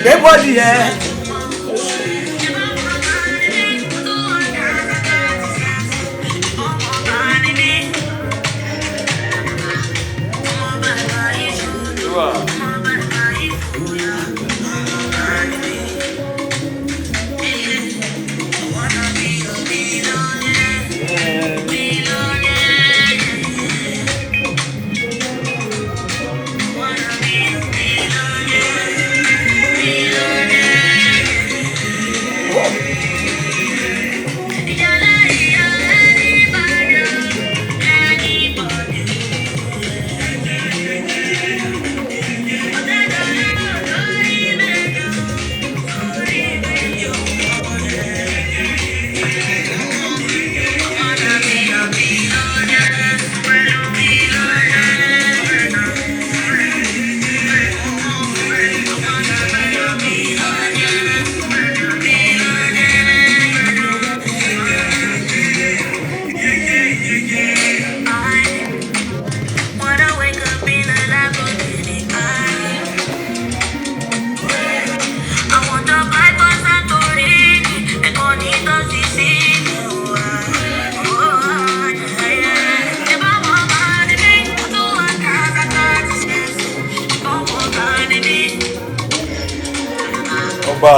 Gbé body ẹ. Ọba.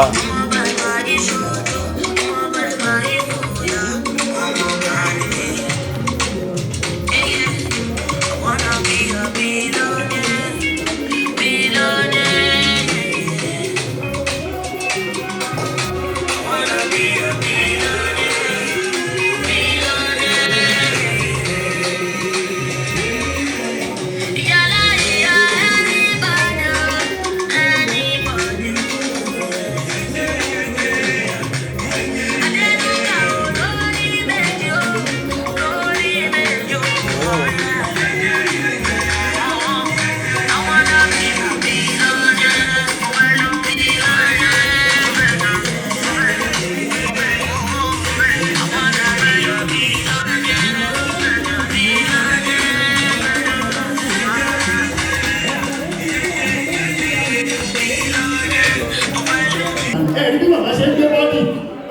Ẹ̀rí bí màmá ṣe ń gbé body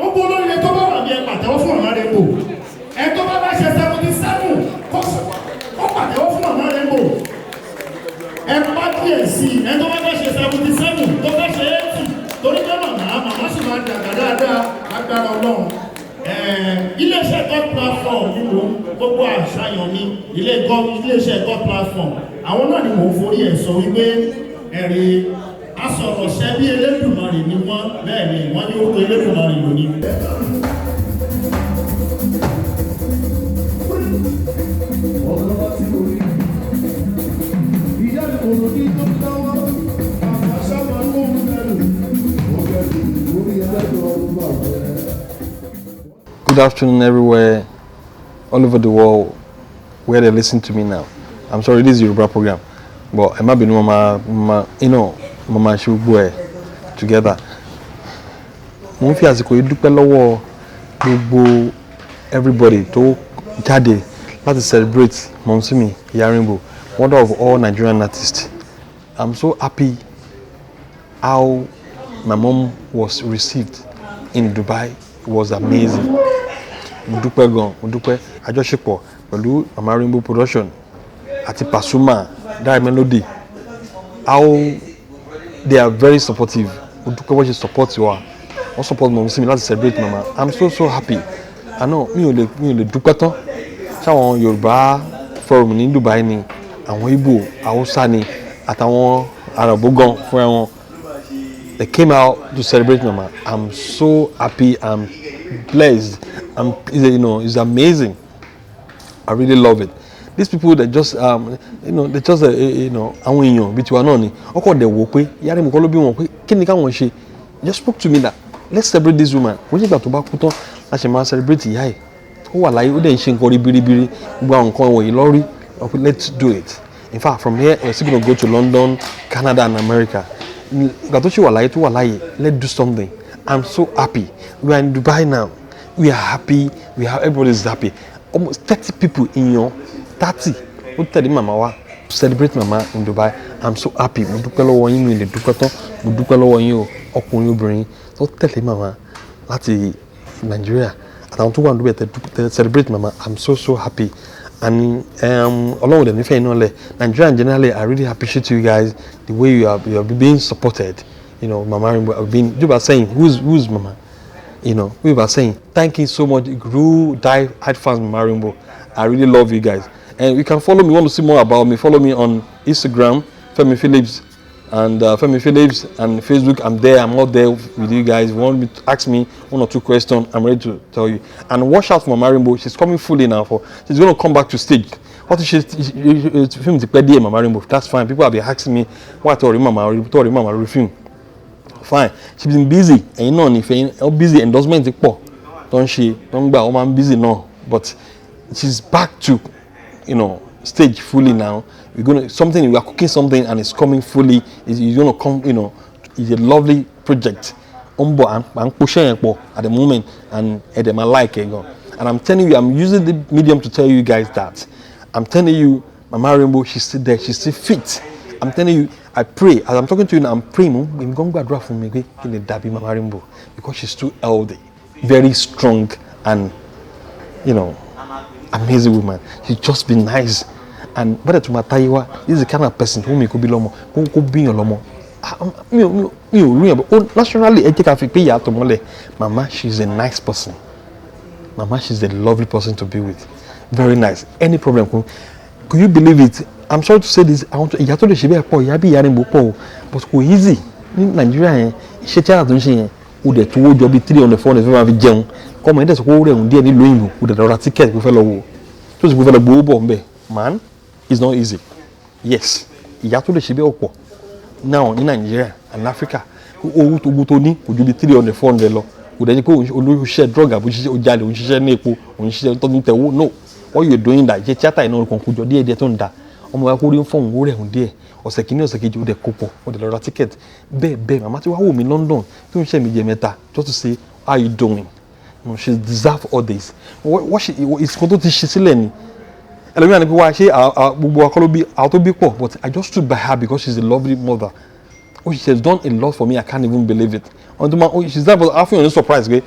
ó bó lórí ẹ tó bá wà ní ẹ pàtẹ́wọ́ fún màmá Rainbow. Ẹ tó bá bá ṣe 77, kó pàtẹ́wọ́ fún màmá Rainbow. Ẹ bá díẹ̀ sí i, ẹ tó bá bá ṣe 77, tó bá ṣe 80, torí pé màmá sì máa dàgbà dáadáa, agbára Ọlọ́run. Iléeṣẹ́ God Platform ni mò ń gbogbo àṣàyàn mi, iléeṣẹ́ God Platform, àwọn náà ni mò ń forí ẹ̀ sọ wípé ẹ̀rí asọ̀rọ̀ṣẹ́ bí Elédùmarè ni wọ́n. Bẹ́ẹ̀ ni wọ́n ní orúkọ Elédùmarè lónìí. Ọlọ́wọ́ tí mo rí. Ìyá mi kò ní tó lọ́wọ́, àmọ́ sábà kó ń bẹ̀rù. Ó bẹ̀rù lórí ẹlẹ́dọ̀ ọdún àwẹ̀. Good afternoon, everywhere, all over the world, where they listen to me now. I'm sorry, this is Yoruba program, but ẹ má bínú, mama, mama, mama ṣe gbogbo ẹ̀ together. Mo ń fi àsìkò yìí dúpẹ́ lọ́wọ́ gbogbo everybody tó jáde láti celebrate mumsy mi, Ìyá Rainbow, mother of all Nigerian artists. I'm so happy how my mom was received in Dubai. It was amazing. Mo dúpẹ́ gan, mo dúpẹ́. Àjọṣepọ̀ pẹ̀lú Mama Rainbow Production àti Pasuma, Dare Melody, how they are very supportive. Mo dúpẹ́ wọ́n ṣe support wa, wọ́n support mumsy mi láti celebrate mama. I'm so so happy. Àná mi ò lè dúpẹ́ tán. Ṣáwọn Yorùbá Forum ní Dubai ni, àwọn Igbo, Hausa ni, àtàwọn Arabo gan fúnra wọn, they came out to celebrate mama. I'm so happy, I'm blessed, I'm you know it's amazing. I really love it. These people, they just you know they just àwọn èèyàn bíi tiwa náà ni ọkọ̀ dẹ̀ wò pé Ìyá Rainbow kọ́ ló bí wọn, pé kí ni káwọn ṣe. Just spoke to me that let's celebrate this woman. Wọ́n ṣègbà tó bá kú tán la ṣe máa celebrate ìyá ẹ̀. Ó wà láyé, ó dẹ̀ ń ṣe nǹkan ribiribi, gbogbo àwọn nǹkan wọ̀nyí lọ́rí. Let's do it. In fact, from here we're still gonna go to London, Canada and America. Ìgbà tó ṣì wà láyé, tó wà láyé, let's do something. I'm so happy. We are in Dubai now. We are happy. We are Everybody is happy. Almost 30 people, èèyàn 30 ó tẹ̀lé màmá wa celebrate mama in Dubai. I'm so happy. Mo dúpẹ́ lọ́wọ́ yín, mi lè dúpẹ́ tán. Mo dúpẹ́ lọ́wọ́ yín o. Ọkùnrin, obìnrin tó tẹ̀lé màmá láti Nàìjíríà àtàwọn tó wà níbẹ̀ tẹ celebrate mama, I'm so so happy and Ọlọ́run dẹ̀ nífẹ̀ẹ́ iná lẹ̀. Nigeria generally, I really appreciate you guys, the way you are being supported. Mama Rainbow been you are saying, who's mama? We were saying thank you so much. Grew die hard fans, Mama Rainbow. I really love you guys, and you can follow me. Want to see more about me? Follow me on Instagram, Femi Phillips, and Femi Phillips, and Facebook. I'm there. I'm out there with you guys. If you want me to ask me one or two questions, I'm ready to tell you. And watch out for Mama Rainbow. She's coming fully now. For she's going to come back to stage. What is she? Film ti pẹ́ díẹ̀, Mama Rainbow. That's fine. People have been asking me why to Mama to Mama film. Fine. She's been busy. Ẹ̀yin náà ní ìfẹ́ yín busy, endorsement pọ̀ tó ń ṣe tó ń gbà, ó máa ń busy náà, but she's back to stage fully now. We're gonna something, we are cooking something and it's coming fully. It's gonna come. It's a lovely project. Ó ń bọ̀, à ń pòṣẹ́ yẹn pọ̀ at the moment and ẹ̀ dẹ̀ máa like ẹ̀ gan. And I'm telling you, I'm using the medium to tell you guys that I'm telling you, Mama Rainbow, she's still there, she's still fit. I'm telling you, I pray as I'm talking to you now, I'm praying. Mo èmi gan gbàdúrà fún mi pé kí n lè dàbí Mama Rainbow because she's too healthy, very strong and amazing woman. She just be nice and bọ́dẹ̀ tó máa táyé wá. This is the kind of person tó mi kó bí lọ́mọ, kó bíyàn lọ́mọ. Ah, mi ò rí yàn ó naturally. Ẹ jẹ́ ká fi pé ìyá tó mọ́lẹ̀. Mama, she's a nice person. Mama, she's a lovely person to be with, very nice. Any problem, kò, could you believe it? I'm sorry to say this, àwọn ìyá tó lè ṣe bẹ́ẹ̀ pọ̀, ìyá bí ìyá Rainbow pọ̀ o, but kò easy ní Nàìjíríà yẹn. Iṣẹ́ tíátà tó ń ṣe yẹn, o dẹ̀ tó wó jọ bíi 300, 400 fẹ́ máa fi jẹun, kọ́mọ yẹn dẹ̀ sọ pé ó rẹ̀ ń díẹ̀ nílùú òyìnbó, o dẹ̀ lọ ra ticket kó fẹ́ lọ wò, tó sì kó fẹ́ lọ gbowó bọ̀ ńbẹ̀. Man, it's not easy. Yes, ìyá tó lè ṣe bẹ́ẹ̀ pọ̀ now ní Nàìjíríà and Africa. Owó tó gbó tó ní kò ju bíi 300, 400 lọ, kò dẹ̀ ní pé olóṣìṣẹ́ drug àbò ṣiṣẹ́, ó jalè, òun ṣiṣẹ́ ní epo, òun ṣiṣẹ́ tó ń tẹ̀wó. No, what you doing, that iṣẹ́ tíátà iná kan kó jọ díẹ̀ díẹ̀ tó ń da ọmọ wa, kó rí ń fọ̀hún, ó rẹ̀ hùn díẹ̀, ọ̀sẹ̀ kìíní, ọ̀sẹ̀ kejì, ó dẹ̀ kó pọ̀, ó dẹ̀ lọ ra ticket. Bẹ́ẹ̀ bẹ́ẹ̀, màmá tí wàá wò mí London tó ń ṣe mí jẹ mẹ́ta just to say, "How you doing?" No, she deserve all this. What she ìsìnkú tó ti ṣe sílẹ̀ ni. Ẹlòmíràn ni pé wá ṣé gbogbo akọ́ ló bí àwọn tó bí pọ̀, but I just stood by her because she's a lovely mother. Oh, she has done a lot for me. I can't even believe it. Ọ̀n tó máa, oh, she's that, but àfihàn ní surprise pé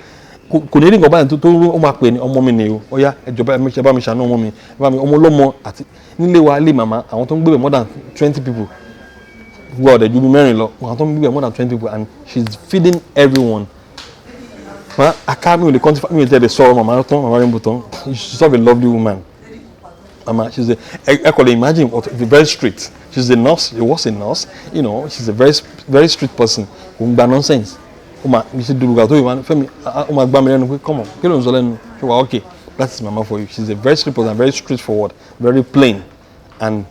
kò ní rí nǹkan báyìí tó ó máa pè ní ọmọ mi nìyó. Ó yá, ẹjọba ẹ bá mi ṣàánú ọmọ mi, ẹ bá mi ọmọ ọlọ́mọ àti nílé wa lé màmá. Àwọn tó ń gbé bẹ̀ more than 20 people, gbọ́ ọ̀dẹ̀ ju bí mẹ́rin lọ. Àwọn tó ń gbé bẹ̀ more than 20 people and she's feeding everyone. Ma aka mi ò lè quantify, mi ò tẹ̀lé sọ̀rọ̀ màmá tán, Mama Rainbow tán. She's such a lovely woman. Mama, she's a, ẹ kò lè imagine what, very strict. She's a nurse, she was a nurse. She's a very very strict person. Kò ń gba nonsense. Ó máa ṣe dùrùgà tó yìí wá Fẹ́mi, ó máa gbá mi lẹ́nu pé, "Come on, kí ló ń sọ lẹ́nu? Ṣé wàá okay?" That is mama for you. She's a very strict person, very straightforward, very plain and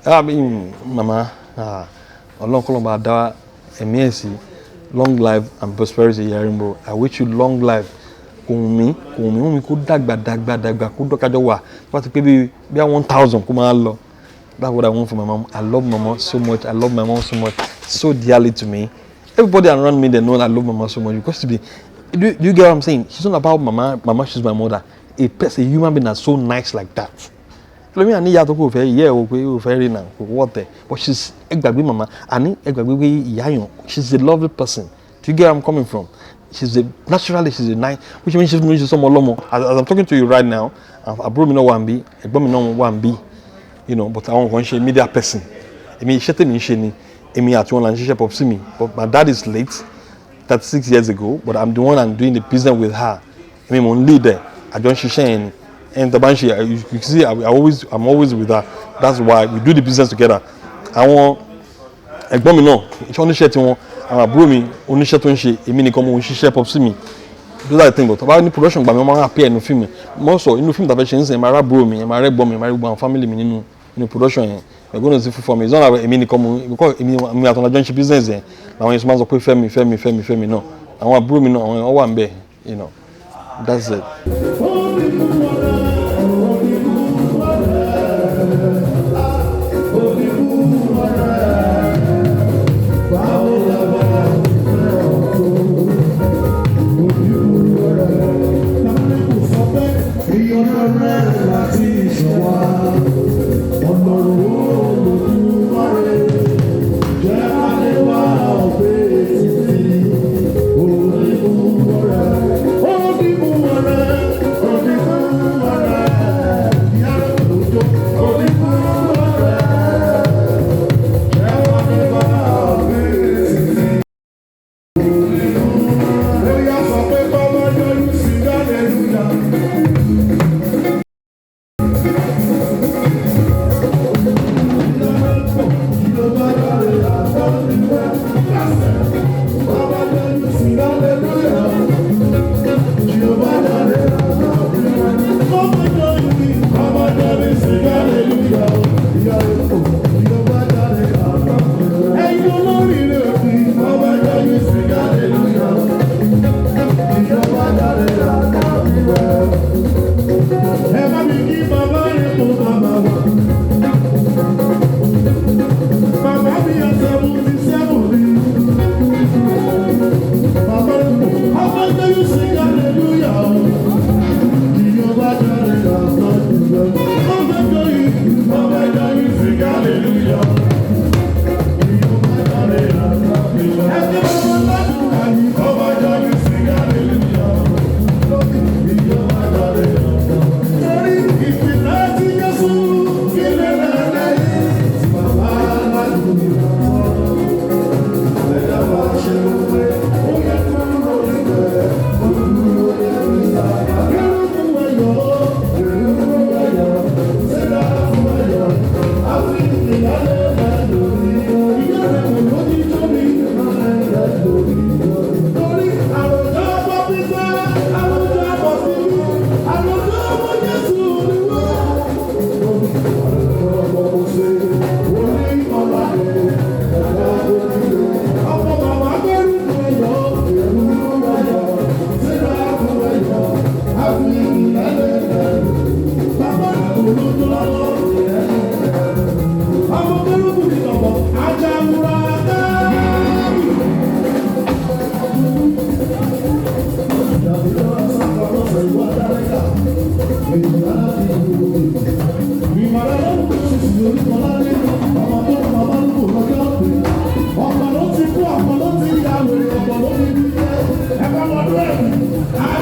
I mean, mama, ah, Ọlọ́run kọ́ ló máa dá ẹ̀mí ẹ̀ sí. Long life and prosperity, Ìyá Rainbow. I wish you long life. Kò wù mí, kò wù mí, wù mí kó dàgbà dàgbà dàgbà, kó dọ́kájọ́ wà tó bá ti pé bí 1000 kó máa lọ. That's what I want for my mom. I love mama so much. I love my mom so much, so dearly to me. Everybody around me, they know I love mama so much because to be do you get what I'm saying? She's not about mama. Mama, she's my mother. A person, a human being that's so nice like that. Ẹlòmíràn ní ìyá tó kò fẹ́ ìyá ẹ̀ wò pé ó fẹ́ rí náà, kò wọ́ tẹ̀, but she's, ẹ gbàgbé mama, àní ẹ gbàgbé pé ìyá yàn, she's a lovely person. Do you get where I'm coming from? She's a naturally, she's a nice, which means she's ọmọ ọlọ́mọ. As I'm talking to you right now, àbúrò mi náà wà ń bí, ẹ̀gbọ́n mi náà wà ń bí, but àwọn kan ṣe media person. Èmi, iṣẹ́ tèmi ń ṣe ni, èmi àti wọn là ń ṣiṣẹ́ pọ̀ sí mi, but my dad is late 36 years ago, but I'm the one I'm doing the business with her. Èmi mò ń lead ẹ̀, àjọ ń ṣiṣẹ́ yẹn ni. And tó bá ń ṣe, you see, I'm always with her. That's why we do the business together. Àwọn ẹ̀gbọ́n mi náà, iṣẹ́ oníṣẹ́ tiwọn, àwọn àbúrò mi oníṣẹ́ tó ń ṣe, èmi nìkan mo ń ṣiṣẹ́ pọ̀ sí mi. Those are the things. But tó bá ní production gbà mí, wọ́n máa ń appear nínú fíìmù. Mo sọ inú fíìmù tàbí ṣe ń sìn, ẹ̀ máa rábúrò mi, ẹ̀ máa rẹ́gbọ́n mi, ẹ̀ máa rí gbogbo àwọn family mi nínú production yẹn. We're going to see full form. It's not like èmi nìkan mo, because èmi àtọ̀nà jọ ń ṣe business yẹn làwọn yẹn sọ máa ń sọ pé Fẹ́mi, Fẹ́mi, Fẹ́mi, Fẹ́mi náà. Àwọn àbúrò mi náà, àwọn yẹn wà ń bẹ̀. That's it. Àgbà.